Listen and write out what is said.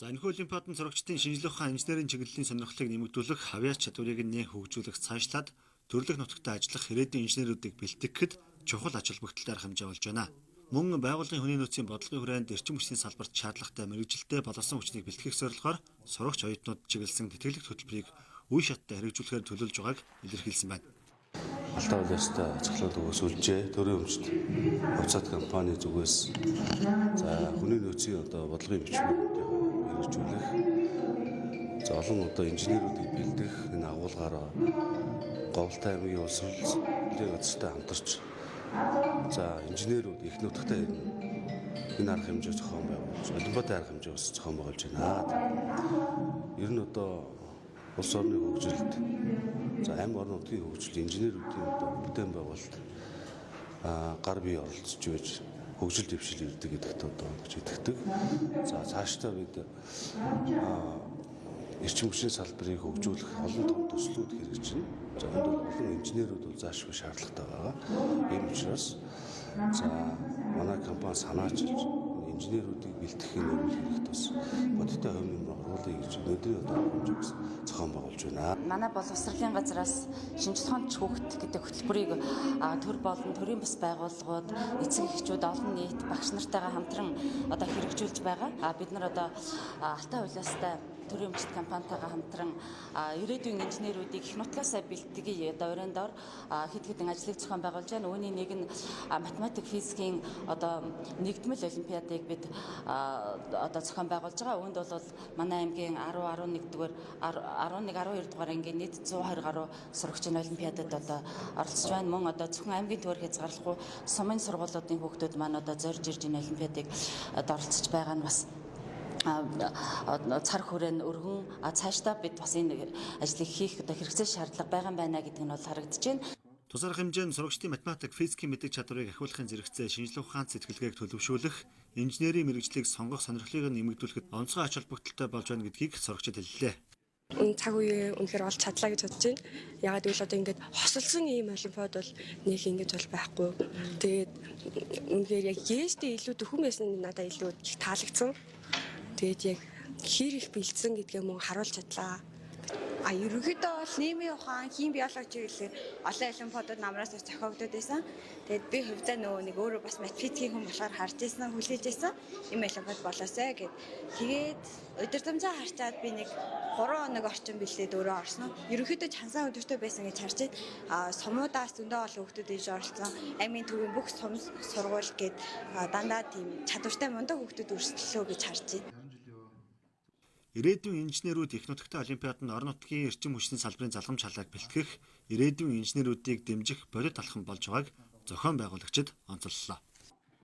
За, энэхүү олимпиад нь сурагчдын шинжлэх ухаан, инженерийн чиглэлийн сонирхлыг нэмэгдүүлэх, авьяас чадварыг нь хөгжүүлэх, цаашлаад төрлөх нутагт ажиллах ирээдүйн инженерүүдийг бэлтгэхэд чухал ач холбогдолтой арга хэмжээ болж байна. Мөн байгууллагын хүний нөөцийн бодлогын хүрээнд эрчим хүчний салбарт шаардлагатай мэргэжилтэй боловсон хүчнийг бэлтгэх зорилгоор сурагч оюутнууд чиглэсэн тэтгэлэг хөтөлбөрийг үе шаттай хэрэгжүүлэхээр төлөвлөж байгааг илэрхийлсэн байна. Алтай улиастай цахилгаан төгөөсүүлжээ. Төрийн өмчт хувьцаат компани зүгээс за хүний нөөцийн одоо бодлогын бичвэрүүд хэрэгжүүлэх, за олон одоо инженерүүдийг бэлдэх энэ агуулгаар Говьлтай аймгийн улс төрийн газартай хамтарч за инженерүүд их нутагтай энэ арга хэмжээ зохион байгуулж, олимпиадын арга хэмжээ бас зохион байгуулж байна. Ер нь одоо улс орны хөгжилд, за аймаг орон нутгийн хөгжил инженерүүдийн одоо бүтээн байгуулалт гар бие оролцож байж хөгжил дэвшил ирдэг гэдэгт одоо гэж итгэдэг. За, цаашдаа бид эрчим хүчний салбарыг хөгжүүлэх олон том төслүүд хэрэгжинэ. За, энд бол олон инженерүүд бол заашгүй шаардлагатай байгаа. Ийм учраас за манай компани санаачилж инженерүүдийг бэлтгэхийн үйл хэрэгт бас бодиттой хувь нэмэр оруулъя гэж өнөөдрийн одоо хэмжээг зохион байгуулж байна. Манай боловсролын газраас шинжлэх ухааны хүүхэд гэдэг хөтөлбөрийг төр болон төрийн бас байгууллагууд, эцэг эхчүүд, олон нийт багш нартайгаа хамтран одоо хэрэгжүүлж байгаа. Бид нар одоо Алтай улиастай төрийн өмчт компанитайгаа хамтран ирээдүйн инженерүүдийг их нутгаасаа бэлтгэе одоо оройн дор хэд хэдэн ажлыг зохион байгуулж байна. Үүний нэг нь математик, физикийн одоо нэгдмэл олимпиадыг бид одоо зохион байгуулж байгаа. Үүнд бол манай аймгийн 10, 11 дугаар, 11, 12 дугаар ангийн нийт 120 гаруй сурагчийн олимпиадад одоо оролцож байна. Мөн одоо зөвхөн аймгийн төвөөр хязгаарлахгүй сумын сургуулиудын хүүхдүүд маань одоо зорж ирж энэ олимпиадыг оролцож байгаа нь бас цар хүрээ нь өргөн цаашдаа бид бас энэ ажлыг хийх одоо хэрэгцээ шаардлага байгаа юм байна гэдэг нь бол харагдаж байна. Тус арга хэмжээ нь сурагчдын математик, физикийн мэдлэг чадварыг ахиулахын зэрэгцээ шинжлэх ухаан сэтгэлгээг төлөвшүүлэх, инженерийн мэргэжлийг сонгох сонирхлыг нэмэгдүүлэхэд онцгой ач холбогдолтой болж байна гэдгийг сурагчид хэллээ. Цаг үеэ үнэхээр олж чадлаа гэж бодож байна. Ягаад гэвэл одоо ингээд хосолсон ийм олимпиад бол нэг ингэж бол байхгүй. Тэгээд үнэхээр яг ээжтэй илүү дөхөн байсан нь надад илүү их таалагдсан. Тэгээд яг хэр их бэлдсэн гэдгээ мөн харуулж чадлаа. Ерөнхийдөө бол нийгмийн ухаан, хим, биологи чиглэлээр олон олимпиадууд намраас зохиогдоод байсан. Тэгээд би хувьдаа нөгөө нэг өөрөө бас математикийн хүн болохоор харж байсан, хүлээж байсан. Ийм олимпиад болоосай гэд. Тэгээд удирдамжаа харчаад би нэг 3 хоног орчим бэлдээд өөрөө орсон. Ерөнхийдөө чансаа өдөртөө байсан гэж харж байна. Сумуудаас зөндөө олон хүүхдүүд иж оролцсон. Аймгийн төвийн бүх сум сургууль гээд дандаа тийм чадвартай мундаг хүүхдүүд өрсөлдлөө гэж харж байна. Ирээдүйн инженерүүд их нутагт олимпиад нь орон нутгийн эрчим хүчний салбарын залгамж халааг бэлтгэх, ирээдүйн инженерүүдийг дэмжих бодит алхам болж байгааг зохион байгуулагчид онцоллоо.